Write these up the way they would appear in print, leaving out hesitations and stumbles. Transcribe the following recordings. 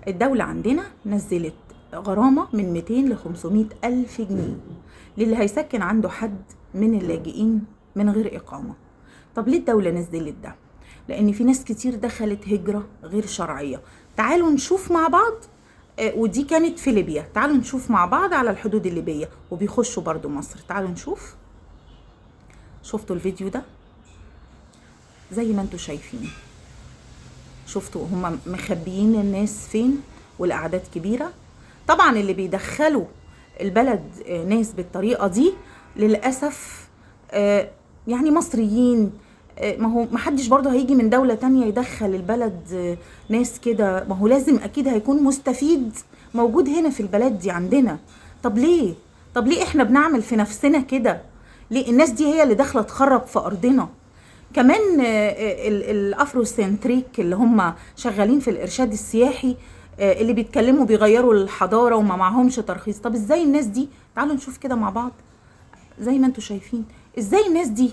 الدولة عندنا نزلت غرامة من 200 ل 500 ألف جنيه للي هيسكن عنده حد من اللاجئين من غير إقامة. طب ليه الدولة نزلت ده؟ لأن في ناس كتير دخلت هجرة غير شرعية. تعالوا نشوف مع بعض، ودي كانت في ليبيا. تعالوا نشوف مع بعض على الحدود الليبية وبيخشوا برضو مصر. تعالوا نشوف. شفتوا الفيديو ده؟ زي ما انتوا شايفين، شفتوا هما مخبيين الناس فين والأعداد كبيرة. طبعا اللي بيدخلوا البلد ناس بالطريقة دي للأسف يعني مصريين. ما هو ما حدش برضه هيجي من دولة تانية يدخل البلد ناس كده، ما هو لازم أكيد هيكون مستفيد موجود هنا في البلد دي عندنا. طب ليه؟ طب ليه احنا بنعمل في نفسنا كده؟ ليه الناس دي هي اللي داخلة تخرب في أرضنا؟ كمان ال Afrocentric اللي هم شغالين في الإرشاد السياحي، اللي بيتكلموا بيغيروا الحضارة وما معهمش ترخيص. طب ازاي الناس دي؟ تعالوا نشوف كده مع بعض زي ما انتوا شايفين ازاي الناس دي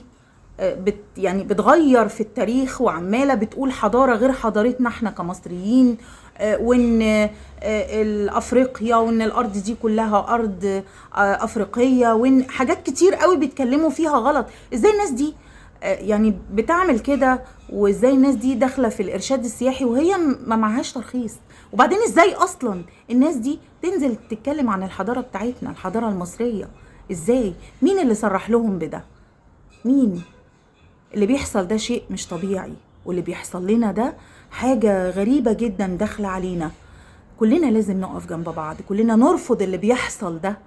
يعني بتغير في التاريخ وعمالة بتقول حضارة غير حضارتنا احنا كمصريين، وان الافريقيا وان الارض دي كلها ارض افريقية، وان حاجات كتير قوي بيتكلموا فيها غلط. ازاي الناس دي يعني بتعمل كده؟ وازاي الناس دي داخله في الارشاد السياحي وهي ما معهاش ترخيص؟ وبعدين ازاي اصلا الناس دي تنزل تتكلم عن الحضارة بتاعتنا، الحضارة المصرية؟ ازاي؟ مين اللي صرح لهم بده؟ مين؟ اللي بيحصل ده شيء مش طبيعي، واللي بيحصل لنا ده حاجة غريبة جدا داخله علينا. كلنا لازم نقف جنب بعض، كلنا نرفض اللي بيحصل ده.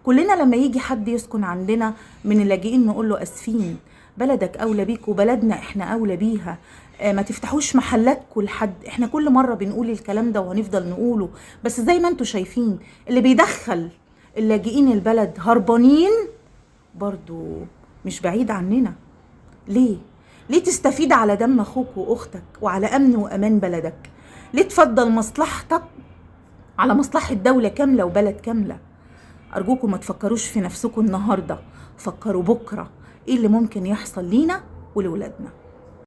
كلنا لما يجي حد يسكن عندنا من اللاجئين نقول له اسفين، بلدك اولى بيك وبلدنا احنا اولى بيها، ما تفتحوش محلاتكم لحد. احنا كل مرة بنقول الكلام ده وهنفضل نقوله، بس زي ما انتوا شايفين اللي بيدخل اللاجئين البلد هربانين برضو مش بعيد عننا. ليه؟ ليه تستفيد على دم اخوك واختك وعلى امن وامان بلدك؟ ليه تفضل مصلحتك على مصلحة دولة كاملة وبلد كاملة؟ ارجوكم ما تفكروش في نفسكم النهارده، فكروا بكره ايه اللي ممكن يحصل لينا ولولادنا.